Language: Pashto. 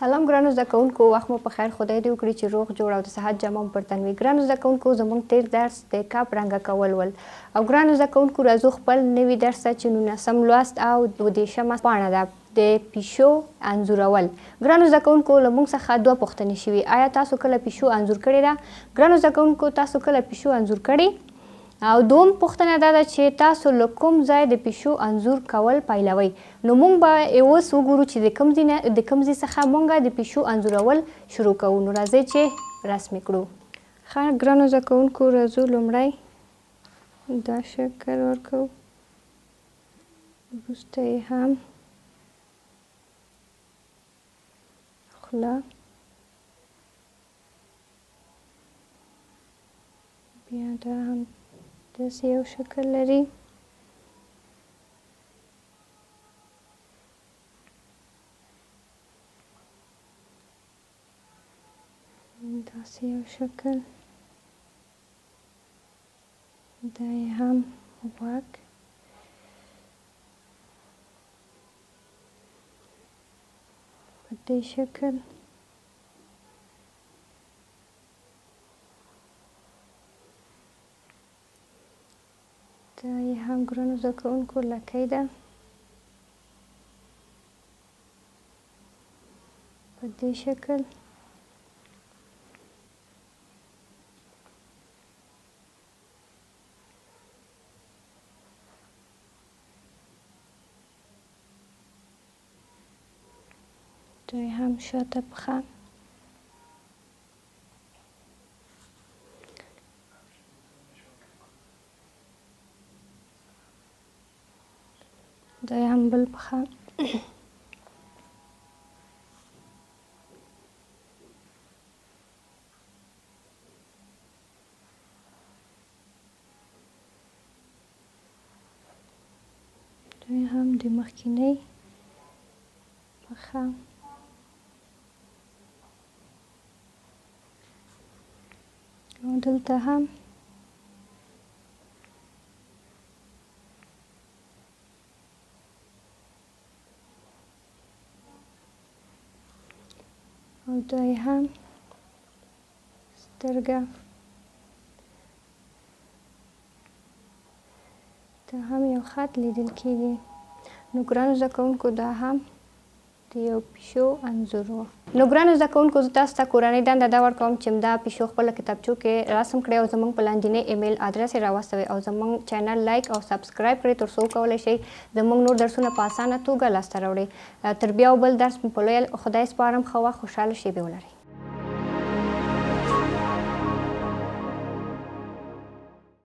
سلام ګرانو زده کوونکو، وخت مو په خیر، خدای دې وکړي چې روغ جوړ او د صحت جامه مو پر تن وي. ګرانو زده کوونکو، زموږ تېر درس د کب رنګه کول ول او ګرانو زده کوونکو راځو خپل نوي درس ته چې نونسم لوست او دودېشمه پاڼه ده، د پیشو انځورول. ګرانو زده کوونکو، له موږ څخه دوه پوښتنې شوي، آیا تاسو کله پیشو انځور کړې ده؟ ګرانو زده کوونکو، تاسو کله پیشو انځور کړې؟ او دوم پوښتنه دا ده چې تاسو له کوم ځای د پیشو انځور کول پیلوئ؟ نو مونږ به اوس وګورو چې د کوم ځای نه د کوم ځای څخه مونږ د پیشو انځورول شروع کوو. نو راځئ چې رسم یې کړو. ښه ګرانو زده کوونکو، راځو لومړی دا شکل ورکوو، وروسته یې هم خوله، بیا دا هم داسې یو شکل لري. داسې یو شکل، دا یې هم غوږ، په دې شکل. دا یې هم ګرانو زده کوونکو لکۍ ده، په دې شکل. دا یې هم شاته پښه. دا یې هم بل پښه. دا یې هم د مخکینۍ پښه. او دلته هم او دا یې هم سترګه، دا هم یو خط لیدل کیږي. نو ګرانو زده کوونکو، دا هم د یو پیشو انځور و. نو ګرانو زده کوونکو، زه تاسو ته کورنۍ دنده دا ورکوم چې همدا پیشو خپله کتابچو کې رسم کړئ او زمونږ په لاندینۍ ایمیل ادرس یې راواستوئ او زمونږ چینل لایک او سبسکرایب کړئ تر څو وکولای شئ زمونږ نور درسونه په اسانه توګه لاسته راوړئ. تر بیا او بل درس مو په لوی خدای سپارم. ښه وخت، خوشحاله شیبې ولرئ.